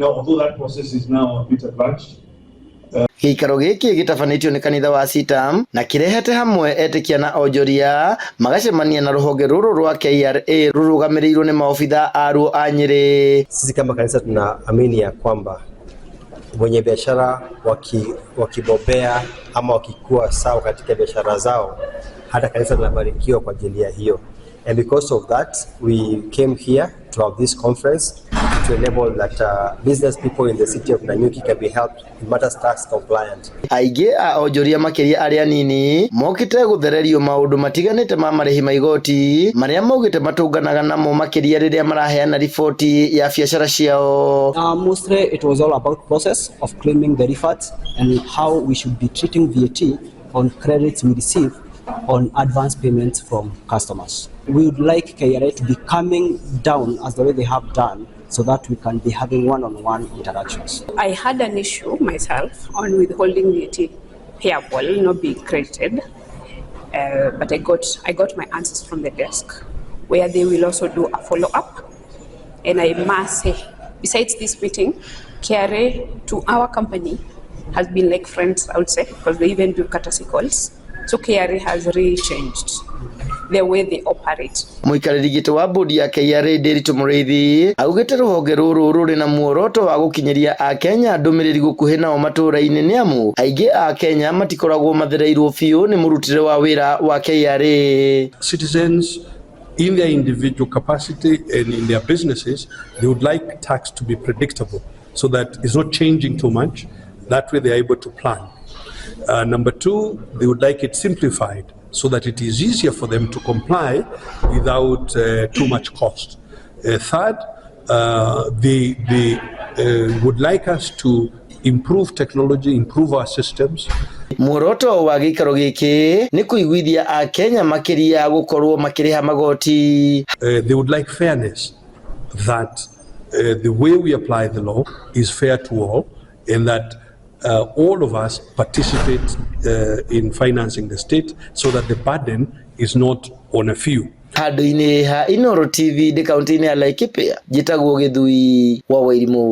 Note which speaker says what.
Speaker 1: Now, although that process is now a bit advanced,
Speaker 2: Gĩikaro gĩkĩ gĩtabanĩtio nĩ kanitha wa CITAM na kĩrehete hamwe etĩkia na onjoria magacemania na rũhonge rũrũ rwa KRA rũrũgamĩrĩirwo nĩ maobitha aruo a Nyĩrĩ.
Speaker 3: Sisi kama kanisa tunaamini ya kwamba wenye biashara wakibobea ama wakikuwa sawa katika biashara zao, hata kanisa linabarikiwa kwa ajili ya hiyo. And because of that we came here to have this conference to enable that business people in the city of Nanyuki can be helped in matters tax compliant.
Speaker 2: Aingĩ a onjoria makĩria arĩa anini mokĩte gũthererio maũndũ matiganĩte ma marĩhi ma igoti marĩa maugĩte matũnganaga namo makĩria rĩrĩa maraheana riboti ya biacara ciao.
Speaker 4: Mostly it was all about process of claiming the refunds and how we should be treating VAT on credits we receive on advance payments from customers. We would like KRA to be coming down as the way they have done so that we can be having one-on-one interactions.
Speaker 5: I had an issue myself on withholding VAT payable not being credited, but I got my answers from the desk, where they will also do a follow up. And I must say, besides this meeting, KRA to our company has been like friends, I would say, because they even do courtesy calls. So KRA has really changed the way they operate.
Speaker 2: Mũikarĩri gĩtĩ wa bodi ya KRA Ndiritu Mũrĩithi augĩte rũhonge rũrũ rũrĩ na muoroto wa gũkinyĩria akenya ndũmĩrĩri gũkuhĩ nao matũũra-inĩ nĩamu aingĩ a Kenya matikoragwo mathereirwo biũ nĩ mũrutĩre wa wĩra wa KRA.
Speaker 6: Citizens in their individual capacity and in their businesses, they would like tax to be predictable so that it's not changing too much. That way they're able to plan. Number two, they would like it simplified so that it is easier for them to comply without too much cost. Third, they would like us to improve technology, improve our systems.
Speaker 2: Muoroto wa gĩikaro gĩkĩ nĩ kũiguithia akenya makĩria gũkorwo makĩrĩha magoti.
Speaker 6: They would like fairness, that the way we apply the law is fair to all, and that all of us participate in financing the state so that the burden is not on a few.
Speaker 2: Handũ-inĩ ha Inooro TV ndĩ kaunti-inĩ ya Laikipia, njĩtagwo Gĩthui wa Wairimũ.